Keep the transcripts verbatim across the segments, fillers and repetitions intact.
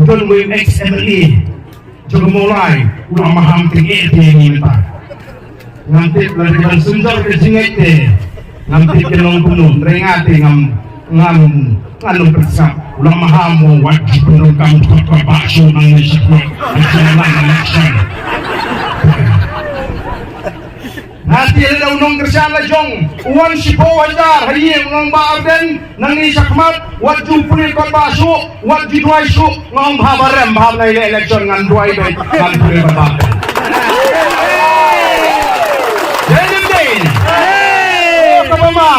Don wei ex M L A jong ka Mawlai u la maham te ngi te ngi mynta. Ngam tip lada ban synjor ka jingngeit te. Ngam tip ka long kumno, hynrei nga te ngam, ngam, ngam long pyrshah. U la maham mo wat ji pyndonkam kot kot ba shu nang ni shu kot. Election. Nga te lada u nongkyrshan la jong u wan shiphew hajar ha ïing u nong Bah Ardent nangne shakhmat, wat ju pule kot ba shu, wat ju duwai shu, nga ong bha ba rem, bha ba nai leh election ngan duwai beit, ngan pule kot ba. Dei ne em dei? Oh, kaba ma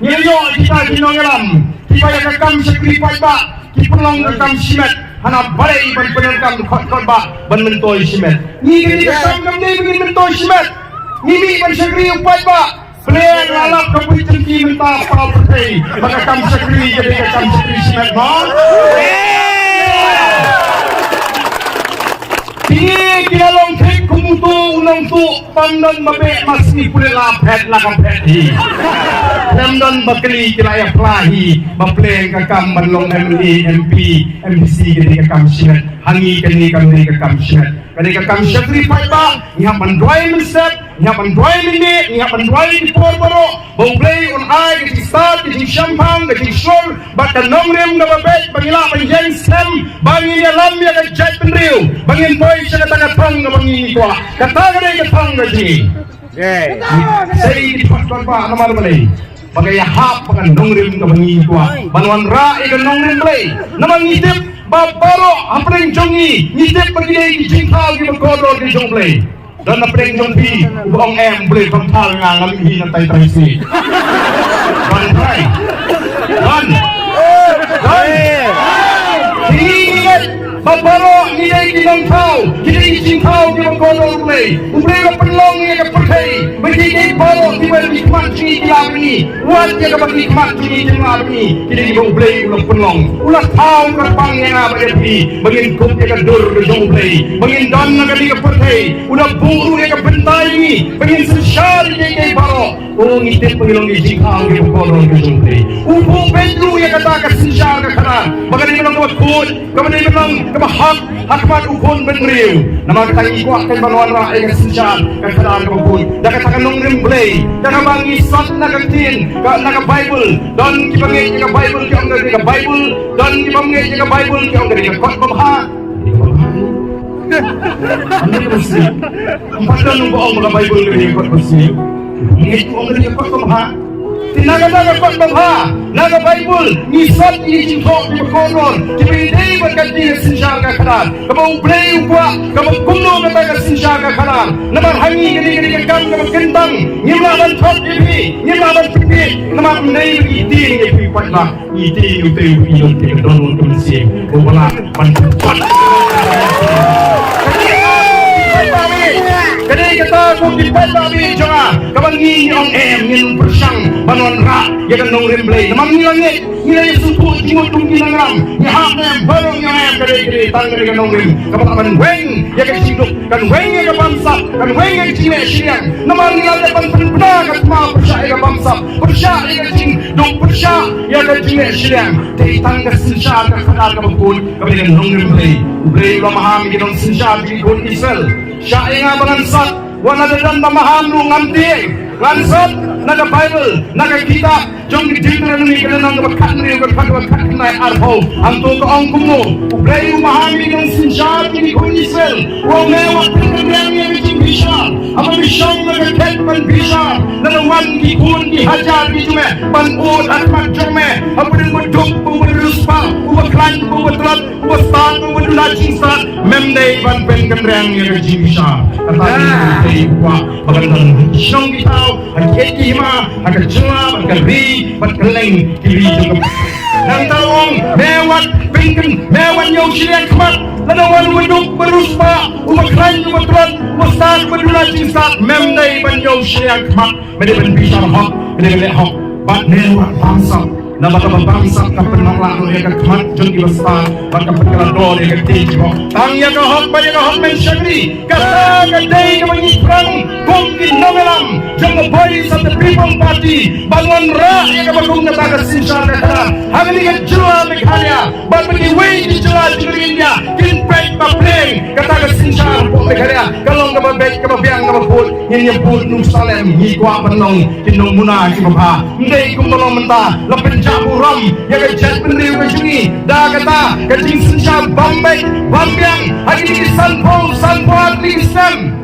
ngi ïoh kita ki nongïalam kiba ïa ka kam shakri paidbah, ki pynlong ka kam shimet hana balei ban pynlong kam kot kot ba ban myntoi shimet. Ngi kane ka kam kam dei ban myntoi shimet. Ngi mih ban shakri u paidbah. Pynlong la lap ka pui jingki mynta pau pyrthei ba ka kam shakri ka dei ka kam shakri shimet mo. Kine ki la long thik kum uto u nongtuh, pam don ba beh ma sngi pule la phet la ka phet hi. Pam don ba kli ki la ïa pla hi ba pynlong ka kam ban long M L A, M P, M D C ka dei ka kam shimet. Ha ngi kane kam dei ka kam shimet. Ka dei ka kam shakri paidbah, ngi hap ban duwai mynsep, ngi hap ban duwai mynmiet, ngi hap ban duwai ki por baroh ba U Blei un ai ka jingstad, ka jingshemphang, ka jingshlur bad ka nongrim kaba beit ba ngi lah ban ïeng skhem ba ngin ïalam ïa ka jaitbynriew, ba ngin poi sha kata ka thong kaba ngi ngi kwah. Kata ka dei ka thong ka jong ngi. Sei ki paidbah namar balei? Ba ka ïahap ba ka nongrim kaba ngi kwah ban wanrah ïa ka nongrim Blei. Namar ngi tip ba baroh hapdeng jong ngi, ngi tip ba ki dei ki jingthaw kiba kordor ki jong Blei. Don hapdeng jong phi uba ong em Blei, ban thaw nga ngam hi na tai tai si. Ban trai. Ban. Ban. Ngi ngi ba baroh ngi dei ki nongthaw, ki dei ki jingthaw kiba kordor U Blei. U Blei u la pynlong ïa ka pyrthei ba ki dei baroh kiba ki khmat jong ngi ki la bynni. Wat ïa kaba ki khmat jong ngi ki la bynni, ki dei kiba U Blei u la pynlong. U la thaw kyrpang ïa nga bad ïa phi ba ngin kup ïa ka dur ka jong U Blei, ba ngin don ha kane ka pyrthei. U la buh ruh ïa ka bynta ïa ngi ba ngin synshar ïa kiei kiei baroh. O, ngi tip ba ngi long ki jingthaw kiba kordor ka jong U Blei. U buh beit ruh ïa kata ka synshar ka khadar ba ka dei ban long kaba khuid, kaba dei ban long kaba hok ha khmat u khun bynriew. Namar kata ngi kwah kan ban wanrah ïa ka synshar ka khadar kaba khuid da kata ka nongrim Blei, da kaba ngi sot na ka ktien, ka, na ka Baibl. Don kiba ngeit ïa ka Baibl ki ong ka dei ka Baibl, don kiba ngeit ïa ka Baibl ki ong ka dei ka kot babha. Ym pat don uba ong ba ka Baibl ka dei ka kot babha. Ngeit u ong ka dei ka kot babha. Te na kata ka kot babha, na ka Baibl ngi sot ïa ki jingthoh kiba kordor kiba ïadei bad ka dei ka synshar ka khadar, kaba U Blei u kwah, kaba kumno kata ka synshar ka khadar. Namar ha ngi ka dei ka dei ka kam kaba kyntang. Ngim lah ban thok ïa phi, ngim lah ban pynbieit. Namar ym dei ba ngi tieng ïa phi paidbah. Ngi tieng ïa u tei u phi long te ka don long ka mynsiem uba lah ban pynbieit. Ka dei kata ko ki paidbah jong nga kaba ngi ong em ngin pyrshang ban wanrah ïa ka nongrim Blei. Namar ngi la ngeit, ngi la ïa sngewthuh jingmut kum ki nongïalam. Ngi hap ne em, baroh ngi ong em, ka dei, ka dei tang ka dei ka nongrim kaba lah ban weng ïa ka jingduk, kan weng ïa ka bamsap, kan weng ïa ka jingleh shiliang. Namar ngi la leh ban pynbna ka thma pyrshah ïa ka bamsap, pyrshah ïa ka jingduk, pyrshah ïa ka jingleh shiliang. Te tang ka synshar ka khadar kaba khuid kaba dei ka nongrim Blei. U Blei u la maham ïa ki nongsynshar jong ki khun Israel. Shah ïa nga ba ngan sat, wat la da don ba maham ruh ngam tieng. Ngan sot na ka Baibl, na ka kitab jong ki Deuteronomy ka lynnong kaba khathynriew, ka dkhot kaba khatkhyndai arphew. Hangto ka ong kumno, U Blei u maham ïa ki nongsynshar jong ki khun Israel, u ong, me wat pynkynriang ïa ka jingbishar. Haba me shong na ka khet ban bishar, lada wan ki khun ki hajar ki jong me ban ud ha khmat jong me, hapdeng uba duk bad uba riewspah, uba khlaiñ bad uba tlot, uba stad bad uba duna jingstad, mem dei ban pynkynriang ïa ka jingbishar. Kata ka dei u kwah ba kan don ha ki shnong ki thaw, ha ki hima, ha ka jylla bad ka ri bad kylleng ki ri jong ka. Nangta u ong, me wat pynkyn, me wat ñiew shiliang khmat, lada wan uba duk uba riewspah, uba khlaiñ uba tlot, uba stad uba duna jingstad, mem dei ban ñiew shiliang khmat. Me dei ban bishar hok, me dei ban leh hok. Bad me wat bamsap, namar kaba bamsap ka pynlong lah ïa ka khmat jong kiba stad bad ka pynkylla dor ïa ka ktien jong ki hok. Tang ïa ka hok bad ïa ka hok men shakri. Kata ka dei kaba ngi thrang kum ki nongïalam jong ka Voice of the People Party ban wanrah ïa kaba kum kata ka synshar ka khadar ha kane ka jylla Meghalaya bad ha kiwei ki jylla jong ka ri India. ka bud, ngin ïa bud nongsalem, ngi kwah ban long ki nongmuna kiba bha. Ym dei kumba long mynta, la pynjah burom ïa ka jaitbynriew ka jong ngi da kata ka jingsynshar bym beit bym biang ha kine ki sanphew sanphew ar tylli ki snem.